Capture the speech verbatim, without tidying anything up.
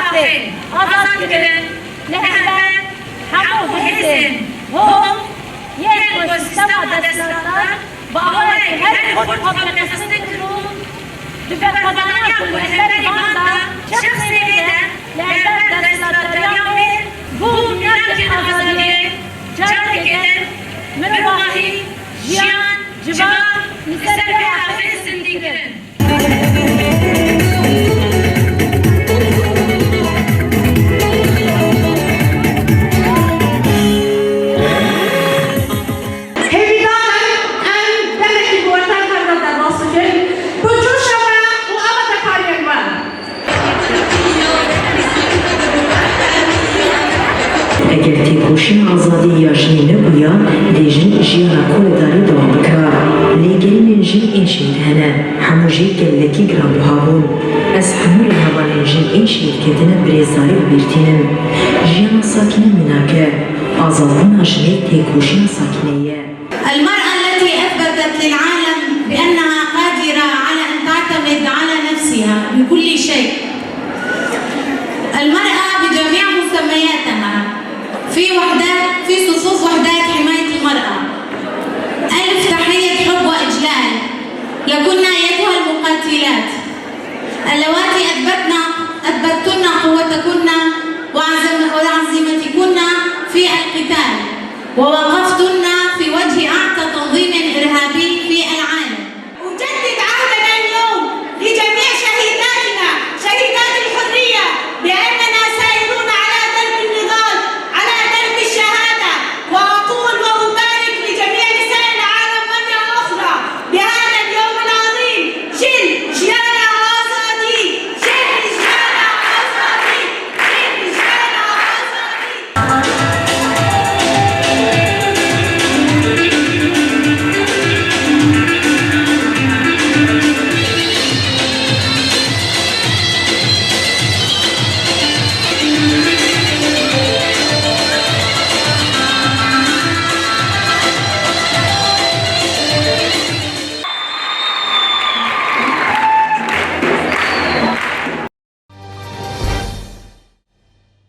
Azad kirin li hember hemû hêzên hov yên ku sîstema desthilatdar bi awayekî herî xurt xwe bi dest xistin kiribû, di berxwedaniya ku li hemberî wan de çeq sêrê de li hember desthilatdariya wê bû mînakên azadiyê, careke din mirovahî, jiyan, civak li ser vê axê zindî kirin. Hêvîdar im, em demekî bi we tev hev re derbas bikin. Bi coşa we û awetekariyên we. Eger têkoşîna azadî ya jinê nebûya, dê jin jiyana koledarî dewam bika. Lê gerînên jin ên şehîd hene. Hemû jî gelekî giranbiha bûn. Ez hemû rêhevalên jin ên şehîd ketine bi rêzdarî bi bîr tînim. Jiyana sakîne mînak e. Azadbûna jinê têkoşîna sakîne ye. المرأة التي أثبتت للعالم بأنها قادرة على أن تعتمد على نفسها بكل شيء. المرأة بجميع مسمياتها في وحدات، في صفوف وحدات حماية المرأة. ألف تحية حب وإجلال لكن أيتها المقاتلات اللواتي أثبتن، أثبتن قوتكن وعزم-، وعزيمتكن في القتال ووقائن